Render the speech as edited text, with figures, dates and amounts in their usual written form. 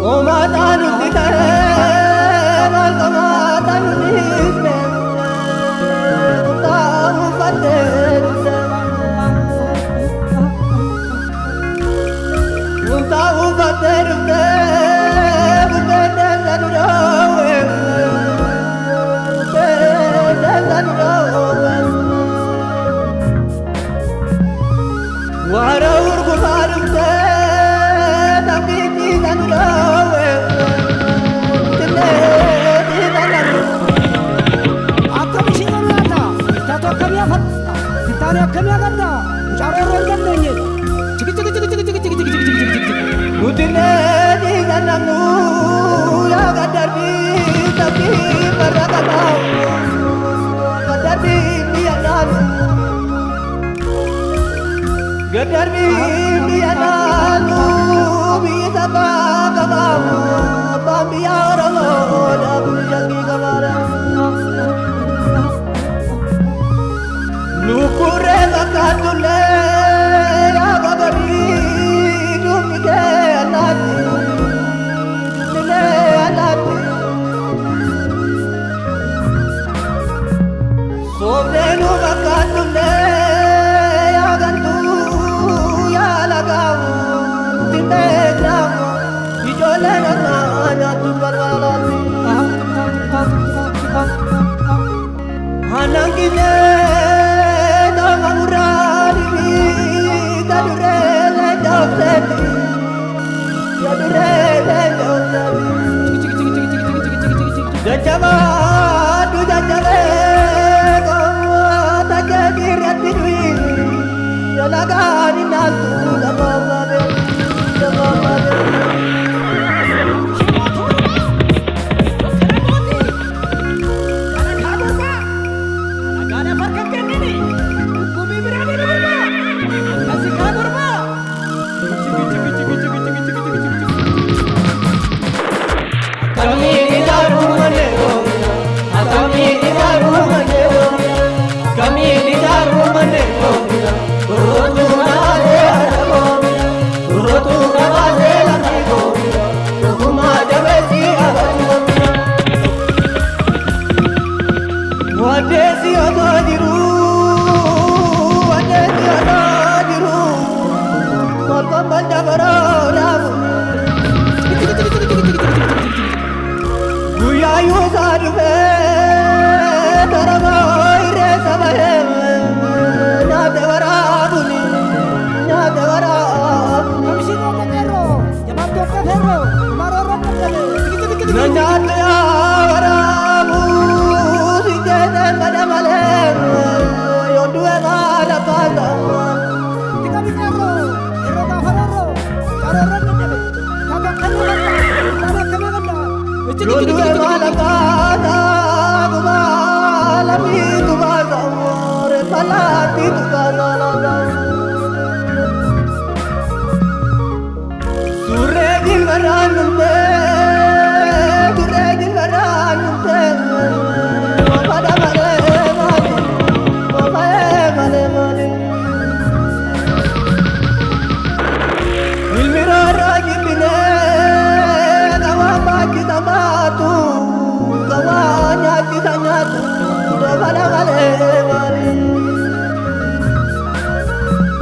Qomataa nutti ta'ee maal qomataa nu dhiifne kutaa uffattee dhufte. Kutaa uffattee dhufte bubbeen deemsa nu dhoowwe bubbeen deemsa nu dhoowwe. Waara urgufaa dhufte tabbiitti nu dhoowwe tillee dhiisa namni. Akkam ishii godhu laata? Taatoo akkamii afadha? Fintaanii akkamii agarra? Mucaa roorroo hin dandeenye. Chiki chiki chiki chiki chiki chiki chiki chiki chiki chiki. Guddinee dhiiga namnu yaa gaddarbii sabbii farra qabaa gaddarbii biyya naalu gaddarbii biyya naalu biyyi sabaa qabaa abbaan biyya Oromoo dhaabbii shakkii qabaadha. Lukkuree fakkaatullee yaa gogorii duubni kee allaatti duubni allaatti. Soofnee fakkaatullee yaa gantuu yaa lagaamu nuti hin beeknamu ijoolleen ormaa nyaattus balbalaatti. Aannan qillee nama murraani fi taduree leenca obseeti. Taduree leenca obseeti. Chiki chiki chiki chiki chiki chiki chiki chiki. Jajjabaadhu jajjabee qoota keetii irratti du'i. Dalagaan hin haaltu gabaabaa gabaabaa. Akkamiin ijaaruu malee oomina? Akkamiin ijaaruu malee oomina? Akkamiin ijaaruu malee oomina? Gurrootuu naasee harka goomina. Gurrootuu naasee lammii goomina. Tokkummaa jabeessii agarsiifamina. Waddeessi otoo jiruu, waddeessi otoo jiruu, kolkoon balda boroo dhaabu. Guyyaa yuusaa dhufee toroboo irreessa bahee nyaate waraabuni nyaate waraabuni. Kam ishii godhu qeerroo? Jabaattuu akka feerroo? Gumaa roorroo hin dadhabe. Chiki chiki chiki Na chiki. nyaate yaa waraabu si jeeteen bada malee yoon du'e maal abbaasa. Itti qabi qeerroo. Qeerroo gaafa roorroo. Mucaa roorroo hin dadhabe. Taatoo akkamii agarra? Fintaanii akkamii agarra? Chiki Yoon chiki du'e chiki chiki maal chiki. abbaasa gumaa lammiitu baasa reeffa laattiitu baasa laata. Surree jilbarraan dhumtee, surree jilbarraan dhumtee, fada malee maali, fa'ee malee maali. Ilmi roorroo jibbinee, qawaan baachisa baatu, qawaan nyaachisa nyaatu, fada malee maali.